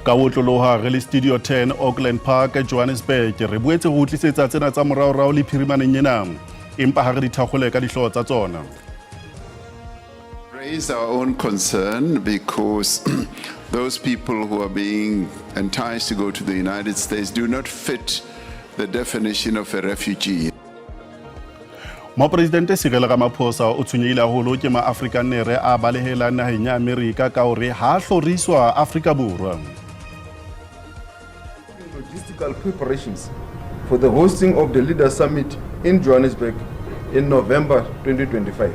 Ka otloloha re le Studio 10 Auckland Park, Johannesburg, re boetse ho tlisetsa tsena tsa moraorao le phirimaneng ena. Empa ha re di thakgole ka dihlooho tsa tsona. Raise our own concern because those people who are being enticed to go to the United States do not fit the definition of a refugee. Mopresidente Cyril Ramaphosa o tshwenyehile haholo ke Maafrikanere a balehelang naheng ya Amerika ka hore ha hloriswa Afrika Borwa. Logistical preparations for the hosting of the Leaders Summit in Johannesburg in November 2025.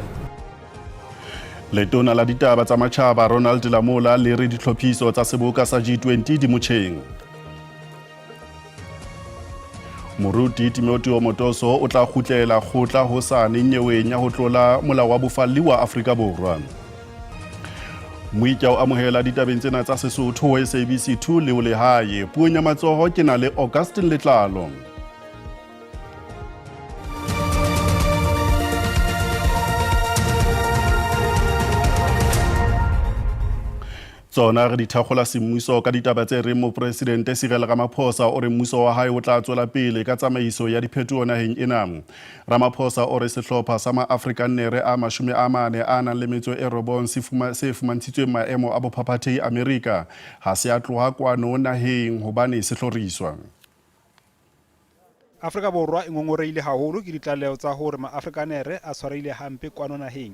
Letona la ditaba tsa matjhaba Ronald Lamola le re ditlhophiso tsa seboka sa G20 di motjheng. Moruti Timothy Motoso o tla kgutlela kgotla hosane nyeweng ya ho tlola molao wa bofalli wa Afrika Borwa. Moitja o amohela ditabeng tsena tsa Sesotho ho SABC 2 le o lehae. Puong ya matsoho ke na le Augustine Letlalo. Tsona re di thakgola semmuso ka ditaba tse reng mopresidente Cyril Ramaphosa o re mmuso wa hae o tla tswela pele ka tsamaiso ya diphetoho naheng ena. Ramaphosa o re sehlopha sa Maafrikannere a 40 a nang le metso e 9 se fumantshitsweng maemo a bophaphathehi Amerika ha se a tloha kwano naheng hobane se hloriswa. Afrika Borwa e ngongorehile haholo ke ditlaleho tsa hore Maafrikanere a tshwarehile hampe kwano naheng.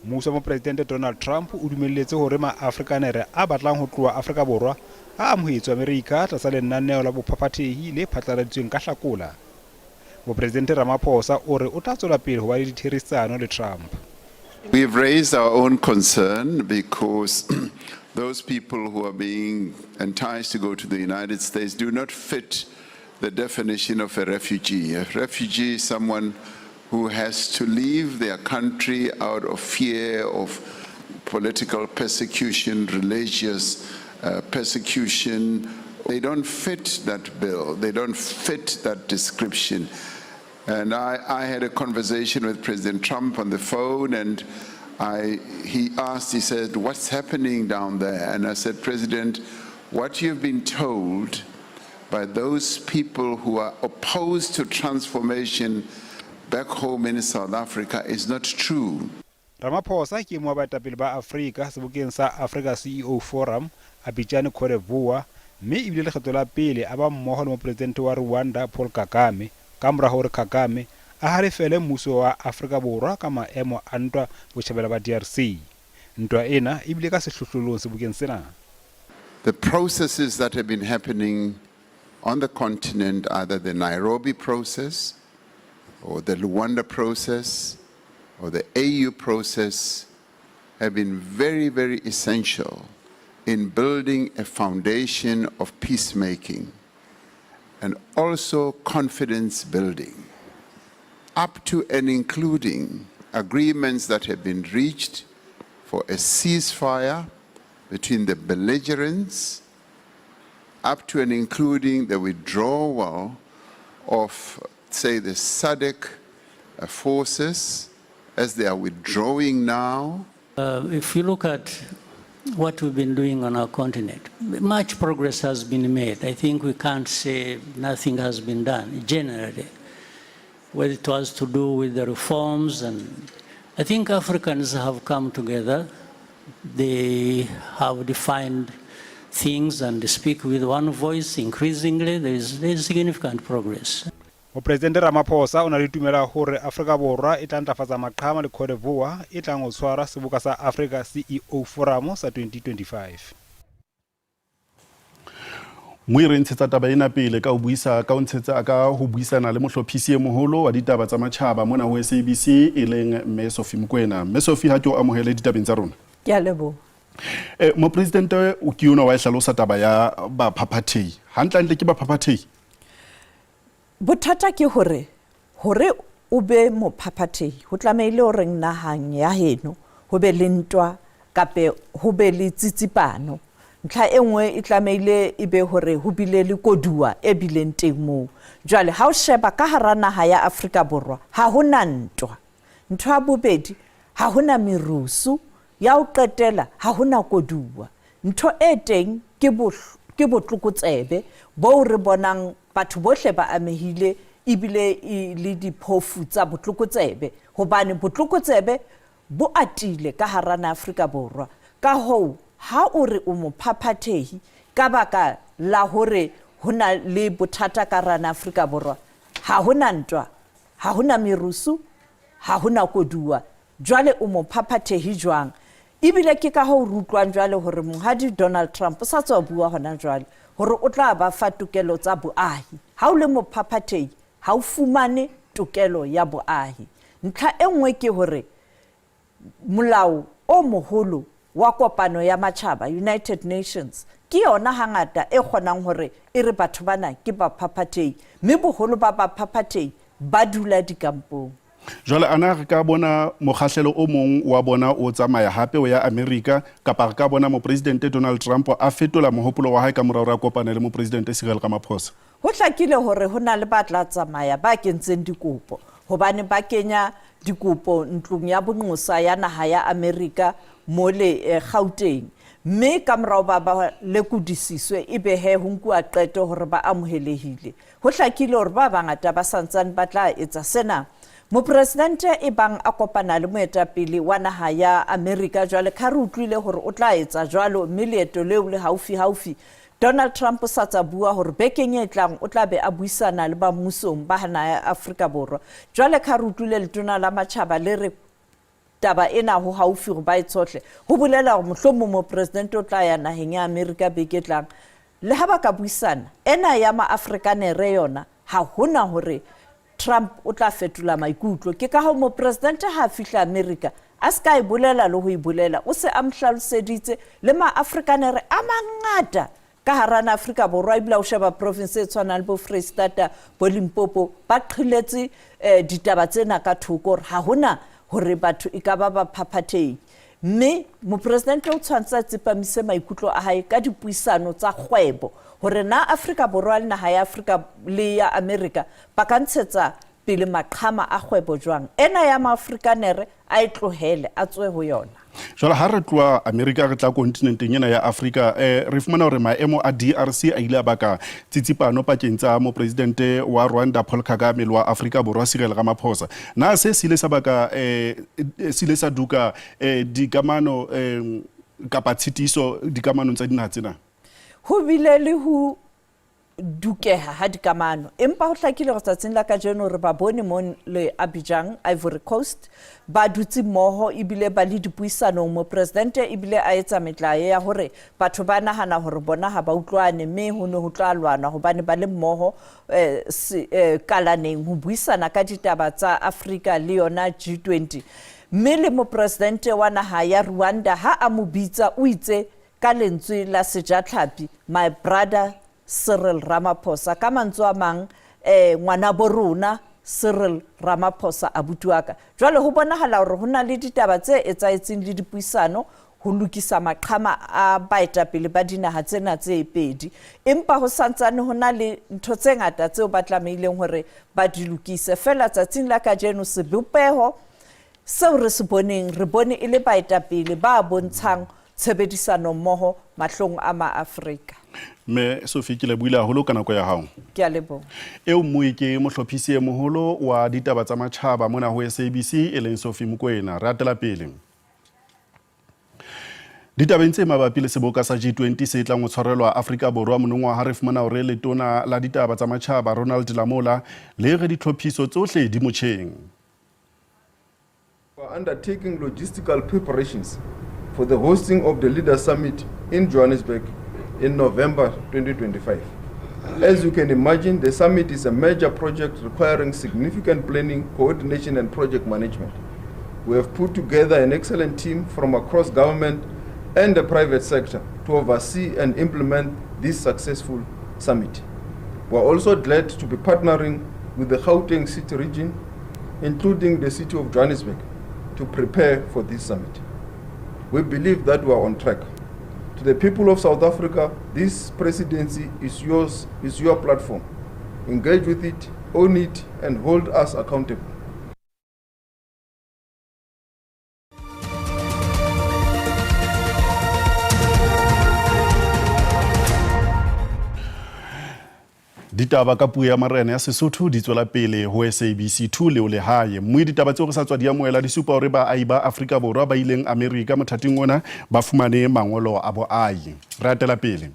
Mmuso wa Mopresidente Donald Trump o dumelletse hore Maafrikanere a batlang ho tloha Afrika Borwa a amohetswe Amerika tlasa lenaneo la bophaphathehi le phatlaladitsweng ka Hlakola. Mopresidente Ramaphosa o re o tla tswela pele ho ba le ditherisano le Trump. We've raised our own concern because those people who are being enticed to go to the United States do not fit the definition of a refugee. A refugee is someone who has to leave their country out of fear of political persecution, religious persecution. They don't fit that bill. They don't fit that description. And I had a conversation with President Trump on the phone, and he asked, he said, what's happening down there? And I said, President, what you've been told by those people who are opposed to transformation back home in South Africa is not true. Ramaphosa ke mo baetapele ba Afrika sebokeng sa Africa CEO Forum Abidjan, Cote d'Ivoire, mme ebile lekgetlo la pele a ba mmoho le mopresidente wa Rwanda Paul Kagame ka mora hore Kagame a halefele mmuso wa Afrika Borwa ka maemo a ntwa botjhabela ba DRC. Ntwa ena ebile ka sehlohlolong sebokeng sena. The processes that have been happening on the continent, either the Nairobi process or the Luanda process or the AU process, have been very, very essential in building a foundation of peacemaking and also confidence building, up to and including agreements that have been reached for a ceasefire between the belligerents, up to and including the withdrawal of, say, the SADC forces as they are withdrawing now. If you look at what we've been doing on our continent, much progress has been made. I think we can't say nothing has been done generally, whether it was to do with the reforms, and I think Africans have come together. They have defined things and speak with one voice increasingly. There is significant progress. Mopresidente Ramaphosa o na le tumelo hore Afrika Borwa e tla ntlafatsa maqhama le Cote d'Ivoire e tlang ho tshwara seboka sa Africa CEO Forum sa 2025. Moi re ntshetsa taba ena pele ka ho buisa ka ho ntshetsa ka ho buisana le mohlophisi e moholo wa ditaba tsa matjhaba mona ho SABC e leng Mme Sophie Mokoena. Mme Sophie, ha ke o amohele ditabeng tsa rona. Ke a leboha. Mopresidente o ke ona wa e hlalosa taba ya baphaphathehi. Hantlentle ke baphaphathehi? Bothata ke hore hore o be mophaphathehi ho tlamehile hore nahang ya heno ho be le ntwa kape ho be le tsitsipano. Ntlha e nngwe e tlamehile e be hore ho bile le koduwa e bileng teng moo. Jwale ha o sheba ka hara naha ya Afrika Borwa ha hona ntwa. Ntho ya bobedi, ha hona merusu. Ya ho qetela, ha hona koduwa. Ntho e teng ke ke botlokotsebe boo re bonang batho bohle ba amehile ebile e le diphofu tsa botlokotsebe, hobane botlokotsebe bo atile ka hara na Afrika Borwa. Ka hoo, ha o re o mophaphathehi ka baka la hore ho na le bothata ka hara na Afrika Borwa, ha ho na ntwa, ha ho na merusu, ha ho na koduwa, jwale o mophaphathehi jwang? Ebile ke ka hoo re utlwang jwale hore Monghadi Donald Trump o sa tswa bua hona jwale hore o tla ba fa tokelo tsa boahi. Ha o le mophaphathehi, ha o fumane tokelo ya boahi. Ntlha e nngwe ke hore molao o moholo wa kopano ya matjhaba, United Nations, ke yona hangata e kgonang hore e re batho bana ke baphaphathehi, mme boholo ba baphaphathehi ba dula dikampong. Jwale ana re ka bona mokgahlelo o mong wa bona o tsamaya hape o ya Amerika, kapa re ka bona Mopresidente Donald Trump a fetola mohopolo wa hae ka mora hore a kopane le Mopresidente Cyril Ramaphosa? Ho hlakile hore ho na le ba tla tsamaya ba kentseng dikopo, hobane ba kenya dikopo ntlong ya bonqosa ya naha ya Amerika mole Gauteng, mme ka morao ba ba lekodisiswe ebe he ho nkuwa qeto hore ba amohelehile. Ho hlakile hore ba bangata ba sa ntsane ba tla etsa sena. Mopresidente e bang a kopana le moetapele wa naha ya Amerika jwale ka re utlwile hore o tla etsa jwalo mme leeto leo le haufi-haufi. Donald Trump o sa tsa bua hore bekeng e tlang o tla be a buisana le ba mmusong ba naha ya Afrika Borwa. Jwale ka re utlwile letona la matjhaba le re taba ena ho haufi hore ba e tshohle, ho bolela hore mohlomong mopresidente o tla ya naheng ya Amerika beke e tlang. Le ha ba ka buisana, ena ya Maafrikanere yona ha hona hore Trump o tla fetola maikutlo. Ke ka hoo mopresidente ha a fihla Amerika a se ka e bolela le ho e bolela. O se a mo hlaloseditse le Maafrikanere a mangata ka hara na Afrika Borwa, ebile ha o sheba province e tshwanang le bo Freistata, bo Limpopo, ba qheletse ditaba tsena ka thoko hore ha hona hore batho e ka ba baphaphathehi. Mme mopresidente o tshwanetse a tsepamise maikutlo a hae ka dipuisano tsa kgwebo hore na Afrika Borwa le naha ya Afrika le ya Amerika ba ka ntshetsa pele maqhama a kgwebo jwang. Ena ya Maafrikanere a e tlohele, a tswe ho yona. Jwale ha re tloha Amerika re tla kontinenteng ena ya Afrika, re fumana hore maemo a DRC a ile a baka tsitsipano pakeng tsa mopresidente wa Rwanda Paul Kagame le wa Afrika Borwa Cyril Ramaphosa. Na se se ile sa baka se ile sa duka dikamano kapa tshitiso dikamanong tsa dinaha tsena? Ho bile le ho dukeha ha dikamano, empa ho hlakile hore tsatsing la kajeno re ba bone mo le Abidjan, Ivory Coast, ba dutse mmoho ebile ba le dipuisanong. Mopresidente ebile a etsa metlae ya hore batho ba nahana hore bona ha ba utlwane mme ho ne ho tla lwanwa hobane ba le mmoho kalaneng ho buisana ka ditaba tsa Afrika le yona G20. Mme le mopresidente wa naha ya Rwanda ha a mo bitsa o itse ka lentswe la sejatlhapi, My brother Cyril Ramaphosa. Ka mantswe a mang, ngwanabo rona Cyril Ramaphosa, abuti wa ka. Jwale ho bonahala hore ho na le ditaba tse etsahetseng le dipuisano ho lokisa maqhama a baetapele ba dinaha tsena tse pedi. Empa ho santsane ho na le ntho tse ngata tseo ba tlamehileng hore ba di lokise. Feela tsatsing la kajeno sebopeho seo re se boneng, re bone e le baetapele ba bontshang tshebedisanommoho mahlong a Maafrika. Mme Sophie, ke lebohile haholo ka nako ya hao. Ke a leboha. Eo mmui ke mohlophisi e moholo wa ditaba tsa matjhaba mona ho SABC e leng Sophie Mokoena. Re atela pele. Ditabeng tse mabapi le seboka sa G20 se tlang ho tshwarelwa Afrika Borwa monongwaha, re fumana hore letona la ditaba tsa matjhaba Ronald Lamola le re ditlhophiso tsohle di motjheng. We are undertaking logistical preparations for the hosting of the Leaders Summit in Johannesburg in November 2025. As you can imagine, the summit is a major project requiring significant planning, coordination, and project management. We have put together an excellent team from across government and the private sector to oversee and implement this successful summit. We are also glad to be partnering with the Gauteng City region, including the city of Johannesburg, to prepare for this summit. We believe that we are on track. To the people of South Africa, this presidency is yours, is your platform. Engage with it, own it, and hold us accountable. Ditaba ka puo ya marena ya Sesotho di tswela pele ho SABC 2 leo lehae. Mme ditaba tseo re sa tswa di amohela di supa hore baahi ba Afrika Borwa ba ileng Amerika mothating ona ba fumane mangolo a boahi. Re atela pele.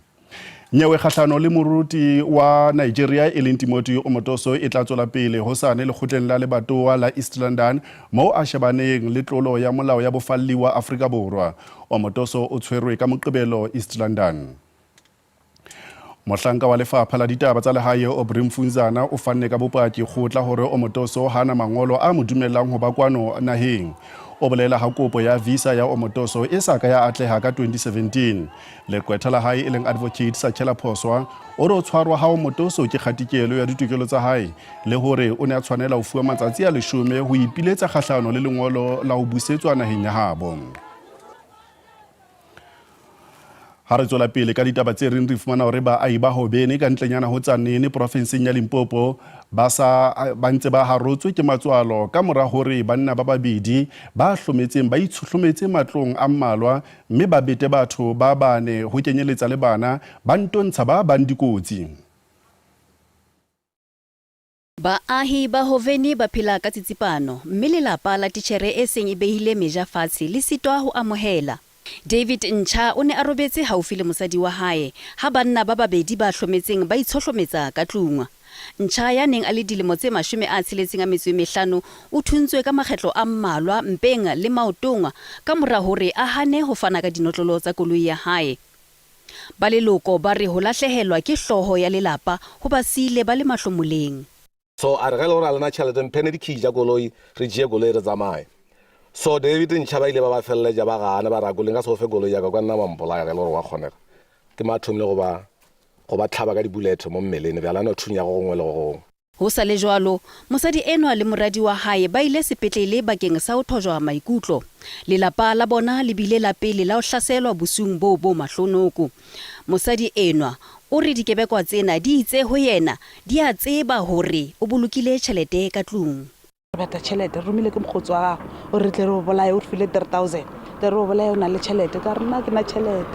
Nyewe kgahlano le moruti wa Nigeria e leng Timothy Omotoso e tla tswela pele hosane lekgotleng la lebatowa la East London moo a shebaneng le tlolo ya molao ya bofalli wa Afrika Borwa. Omotoso o tshwerwe ka Moqebelo East London. Mohlanka wa lefapha la ditaba tsa lehae Aubrey Mfunzana o fanne ka bopaki kgotla hore Omotoso hana mangolo a mo dumellang ho ba kwano naheng. O bolela ha kopo ya visa ya Omotoso e sa ka ya atleha ka 2017. Leqwetha la hae e leng Advocate Sakhela Phoswa o re o tshwarwa ha Omotoso ke kgatikelo ya ditokelo tsa hae le hore o ne a tshwanela ho fuwa matsatsi a leshome ho ipiletsa kgahlano le lengolo la ho busetswa naheng ya habo. Ha re tswela pele ka ditaba tse reng re fumana hore baahi ba Hobene ka ntlenyana ho Tzaneen porofenseng ya Limpopo ba sa ba ntse ba harotswe ke matswalo ka mora hore banna ba babedi ba hlometseng ba itshohlometse matlong a mmalwa mme ba bete batho ba bane ho kenyeletsa le bana ba ntontsha ba bang dikotsi. Baahi ba Hoveni ba phela ka tsitsipano, mme lelapa la titjhere e seng e behile meja fatshe le sitwa ho amohela. David Ncha o ne a robetse haufi le mosadi wa hae ha banna ba babedi ba hlometseng ba itshohlometsa ka tlung. Ncha ya neng a le dilemo tse 65 o thuntswe ka makgetlo a mmalwa mpeng le maotong ka mora hore a hane ho fana ka dinotlolo tsa koloi ya hae. Ba leloko ba re ho lahlehelwa ke hlooho ya lelapa ho ba siile ba le mahlomoleng. So a re ge e le gore a lena tšhelete mphene di-key tša koloi re tšee koloi re tsamaye. So David Ntšha ba ile ba ba feleletša ba gana ba re a koloi nka se go fe koloi ya ka kwa nna wa mpolaya ge e le gore wa kgonega. Ke mo a thomile go ba go ba hlaba ka di-bullet mo mmeleng bjale a no thunya go gongwe le go gongwe. Ho sa le jwalo, mosadi enwa le moradi wa hae ba ile sepetlele bakeng sa ho thojwa maikutlo. Lelapa la bona le bile la pele la ho hlaselwa bosiung boo bo mahlonoko. Mosadi enwa o re dikebekwa tsena di itse ho yena di a tseba hore o bolokile tjhelete ka tlung. Re batla tšhelete, re romile ke mokgotsi wa gago o re tle re o bolaye, o re file 3000 tle re o bolaye, o na le tšhelete. Ka re nna ke na tšhelete.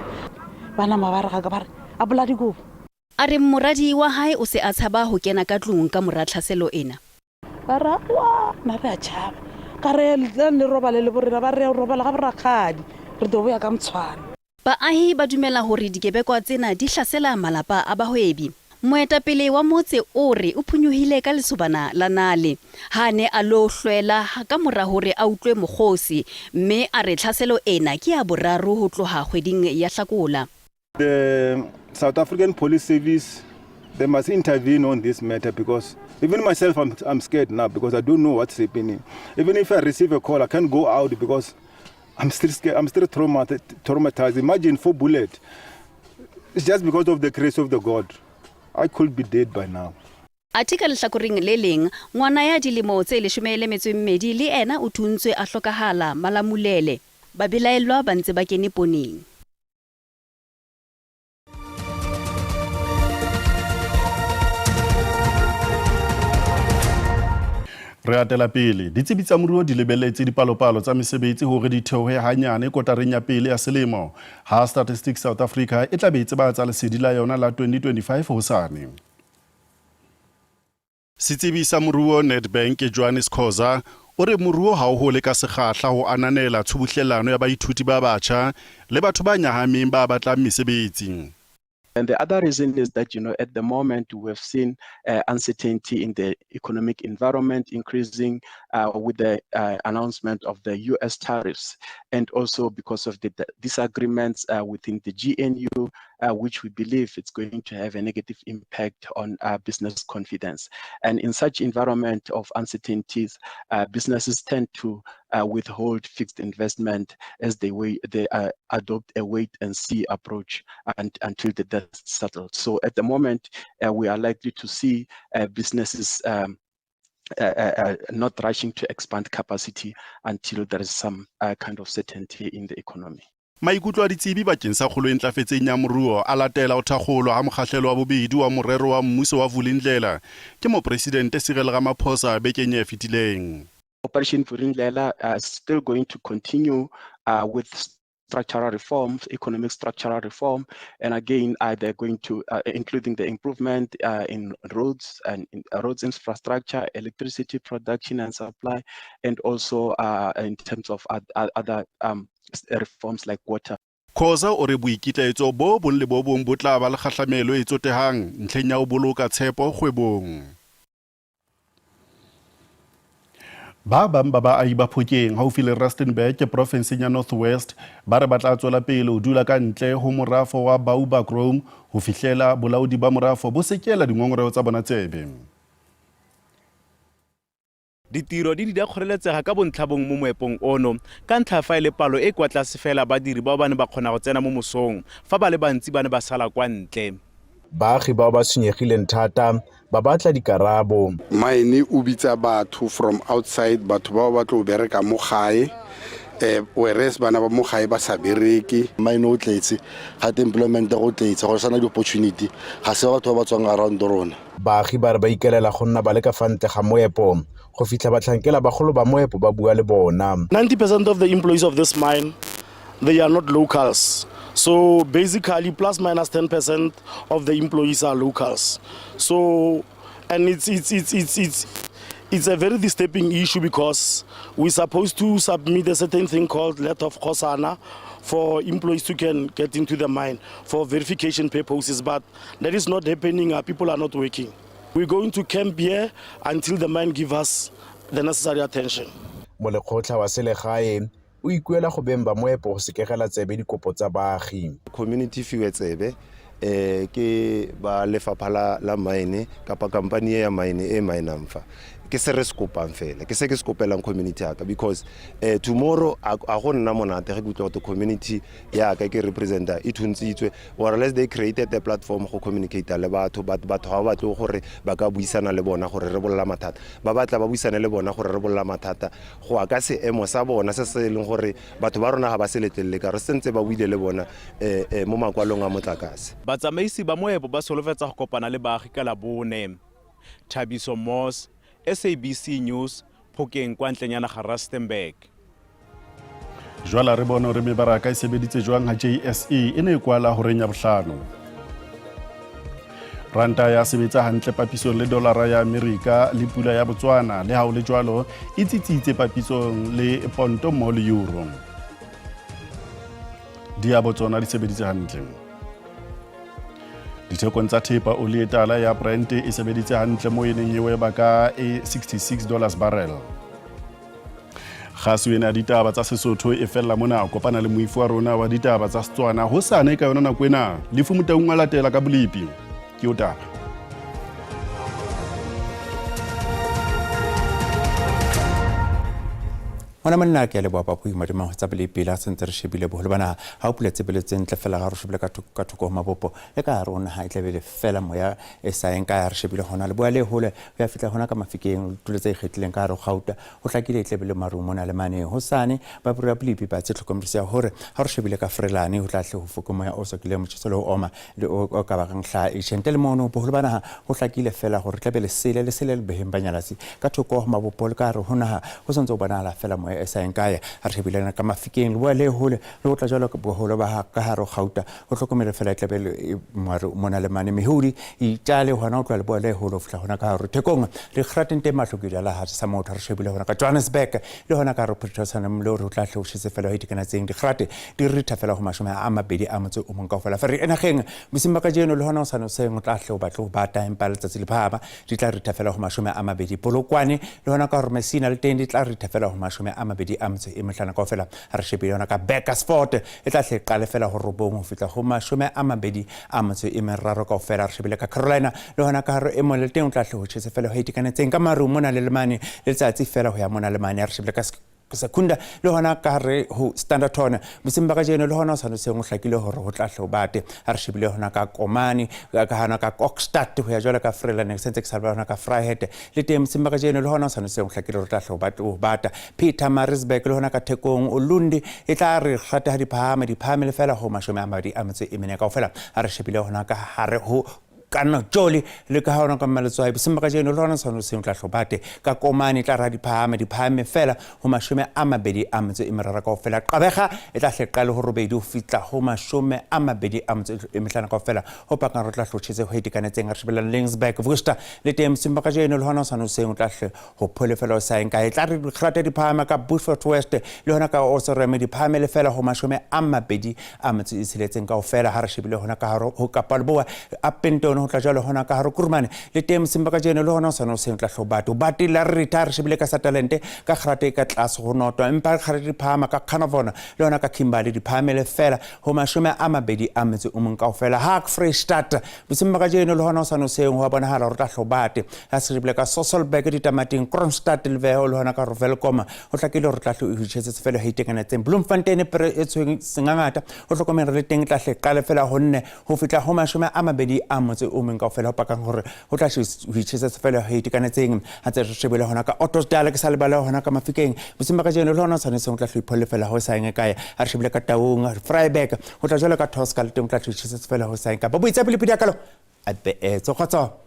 Ba nama ba re ga ka ba re a bola dikobo. A re moradi wa hae o se a tshaba ho kena ka tlung ka mora tlhaselo ena. Ba re, Aowa, na re a tšhaba. Ka re, Tlang le robale le borena. Ba re, Re robala ga borakgadi, re tlo boya ka motshwana. Baahi ba dumela hore dikebekwa tsena di hlasela malapa a bahwebi. Moetapele wa motse o re o phonyohile ka lesobana la nale ha a ne a lo hlwela ka mora hore a utlwe mokgosi mme a re tlhaselo ena ke ya boraro ho tloha kgweding ya Hlakola. The South African Police Service, they must intervene on this matter because even myself, I'm scared now because I don't know what's happening. Even if I receive a call, I can't go out because I'm still scared. I'm still traumatized. Imagine 4 bullets. It's just because of the grace of the God. I could be dead by now. Athe ka lehlakoreng le leng, ngwana ya dilemo tse 12 le ena o thuntswe a hlokahala Malamulele. Babelaellwa ba ntse ba kene poneng. Re atela pele. Ditsebi tsa moruo di lebelletse dipalopalo tsa mesebetsi hore di theohe hanyane kotareng ya pele ya selemo ha Statistics South Africa e tla be e tsebahatsa lesedi la yona la 2025 hosane. Setsebi sa moruo Nedbank Johannes Khoza o re moruo ha o hole ka sekgahla ho ananela tshubuhlellano ya baithuti ba batjha le batho ba nyahameng ba batlang mesebetsi. And the other reason is that, at the moment we have seen uncertainty in the economic environment increasing with the announcement of the US tariffs, and also because of the disagreements within the GNU, which we believe it's going to have a negative impact on business confidence. And in such environment of uncertainties, businesses tend to withhold fixed investment as they adopt a wait and see approach until the dust settles. So at the moment, we are likely to see businesses not rushing to expand capacity until there is some kind of certainty in the economy. Maikutlo a ditsebi bakeng sa kgolo e ntlafetseng ya moruo a latela ho thakgolwa ha mokgahlelo wa bobedi wa morero wa mmuso wa Vulindlela ke Mopresidente Cyril Ramaphosa bekeng e fetileng. Operation Vulindlela is still going to continue with Structural reforms, economic structural reform, and again, they're going to, including the improvement in roads and in roads infrastructure, electricity production and supply, and also in terms of other reforms like water. Khoza o re boikitlaetso bo bong le bo bong bo tla ba le kgahlamelo e tsotehang ntlheng ya ho boloka tshepo kgwebong. Ba bang ba baahi ba Phokeng haufi le Rustenburg profenseng ya North West ba re ba tla tswela pele ho dula ka ntle ho morafo wa Bauba Chrome ho fihlela bolaodi ba morafo bo sekela dingongoreho tsa bona tsebe. Ditiro di di a kgoreletsega ka bontlhabong mo moepong ono ka ntlha fa e le palo e kwa tlase fela badiri bao ba ne ba kgona go tsena mo mosong fa ba le bantsi ba ne ba sala kwa ntle. Baagi bao ba tshwenyegileng thata ba batla dikarabo. Mine o bitsa batho from outside, batho bao ba tlo bereka mo gae, whereas bana ba mo gae ba sa bereke. Mine o tletse, gate employment go tletse, go sana di-opportunity, ga se batho ba ba tswang around rona. Baagi ba re ba ikaelela go nna ba le ka fa ntle ga moepo go fitlha batlhankela bagolo ba moepo ba bua le bona. 90% of the employees of this mine, they are not locals. So basically plus minus 10% of the employees are locals. So, and it's a very disturbing issue because we're supposed to submit a certain thing called letter of Kgosana for employees to can get into the mine for verification purposes, but that is not happening. Our people are not working. We're going to camp here until the mine give us the necessary attention. Molekgotlha wa selegae o ikuela go beng ba moepo go sekegela tsebe dikopo tsa baagi. Community fiwe tsebe ke ba lefapha la mine kapa company ya mine e minang fa. Ke se re se kopang fela, ke se ke se kopelang community ya ka, because tomorrow a go nna monate ge ke utlwa gore community ya ka ke representa e thuntsitswe, or unless they created a platform go communicate le batho, but batho ga ba batle gore ba ka buisana le bona gore re bolla mathata, ba batla ba buisane le bona gore re bolla mathata go ya ka seemo sa bona se se leng gore batho ba rona ga ba se letlelele ka re sentse ba buile le bona mo makwalong a motlakase. Batsamaisi ba moepo ba solofetsa go kopana le baagi ka Labone. Thabiso Moss, SABC News, Phokeng kwa ntlenyana ga Rustenburg. Jwala re bone hore mebaraka e sebeditse jwang ha JSE e ne e kwala horeng ya bohlano. Ranta ya sebetsa hantle papisong le dolara ya Amerika le pula ya Botswana, le ha ho le jwalo e tsitsitse papisong le ponto mmoho le euro. Diabo tsona di sebeditse hantle. Dithekong tsa thepa oli e tala ya Brent e sebeditse hantle mo e neng e weba ka e $66 barrel. Kgaso ena ya ditaba tsa Sesotho e fella mona. Kopana le moifo wa rona wa ditaba tsa Setswana hosane ka yona nako ena. Lefu Motaung a latela ka bolepi. Ke o taba. Ngwana monna ke a leboha Papu Madima ho tsa bolepi la sentse re shebile boholo ba naha ha o pula tshebeletso ntle fela ga re shebile ka thoko ho mabopo le ka hare ho naha e tlabe le fela moya e sa eng ka ya re shebile hona leboya le hole ho ya fihla hona ka Mafikeng tulo tse ikgethileng ka hare ho Gauta ho hlakile e tlabe le maru mona le mane hosane ba bua bolepi ba tse tlhokomedisa hore ha re shebile ka Frelane ho tla hle ho foke moya o sokileng motjheso le ho oma le o ka bakang hlaha e tjhe ntle le mono boholo ba naha ho hlakile fela hore tlabe le sele le sele le beheng ba nyalatsi ka thoko ho mabopo le ka hare ho naha ho santse ho bonahala fela moya e sa eng kae ha re shebile ka Mafikeng leboya le hole le ho tla jwalo ka boholo ba ka hare ho Gauta ho hlokomele fela e tlabe le maru mona le mane mehodi itjale hona ho tloha leboya le hole ho fihla hona ka hare Thekong re kgrateng teng mahlo ke la ha sa motho re shebile hona ka Johannesburg le hona ka hare Pretoria le hore ho tla hle ho tjhese fela ho itekanetseng dikgrate di ritha fela ho 21 kaofela fa re enageng bosing ba kajeno le hona ho sa noseng o tla hle o batle ho bata empa letsatsi le phahama di tla ritha fela ho 20 Polokwane le hona ka hore Messina le teng di tla ritha fela ho 25 kaofela ha re shebile hona ka Burgersfort e tla hle qale fela ho 9 ho fihla ho 23 kaofela re shebile ka Carolina le hona ka hare e mong le teng o tla hle ho tjhese fela ho itekanetseng ka maru mona le lemane letsatsi fela ho ya mona le mane re shebile ka Secunda le hona ka hare ho Standerton boseng ba kajeno le hona ho sa noseng ho hlakile hore ho tla hle ho bate ha re shebile hona ka Komani ka hona ka Kokstad ho ya jwalo ka Freeland ke sentse ke sa hona ka Vryheid le teng boseng ba kajeno le hona ho sa noseng ho hlakile hore ho tla hle ho bata Peter Maritzburg le hona ka Thekong Ulundi e tla re kgate ha di phahame di phahame le fela ho 24 kaofela ha re shebile hona ka hare ho Ka Joli le ka hona ka Mmaletswai boseng ba kajeno le hona tshwano seng tla hlobate ka Komane tla ra diphahame diphahame fela ho 23 kaofela. Qabega e tla hle qale ho 8 ho fihla ho 25 kaofela ho pakang re tla hlotjhetse ho itekanetseng. Re shebelang Laingsburg Worcester le teng boseng ba kajeno le hona tshwano seng tla hle ho pholefela o saeng kae tla re dikgrata diphahame ka Beaufort West le hona ka Osoreme diphahame le fela ho 26 kaofela. Ha re shebile hona ka hare ho Kapa Leboa Upington ho tla jwalo hona ka hare Kurumane le teng boseng ba kajeno le hona o swana o seng tla hlobato bate la re ritha. Re shebile ka Satalente ka kgrata e ka tlase ho noto, empa kgrata di phahama ka Carnarvon le hona ka Kimberley diphahame le fela ho 21 kaofela. Ha Freistata boseng ba kajeno le hona o swana o seng ho a bonahala hore tla hlobate. Ha se shebile ka Sasolburg ditamating Kroonstad le Veho le hona ka Welkom ho hlakile hore tla hlo e hitjhetse fela ho itekanetseng. Bloemfontein pere e tshweng sengangata ho hlokomela le teng tla hle qale fela ho 4 ho fihla ho 21 kaofela ho pakang hore ho tla ho itjhesa fela ho itekanetseng. Ha tse re shebile hona ka Ottosdal ke sa lebale hona ka Mafikeng boseng ba kajeno le hona tshwanetseng ho tla hlo ipholle fela ho sa eng kae. Ha re shebile ka Taung Vryburg ho tla jwalo ka Tosca le teng ho tla hlo itjhesa fela ho sa eng kapa boitsapile pidi ya kalo a beetse kgotso.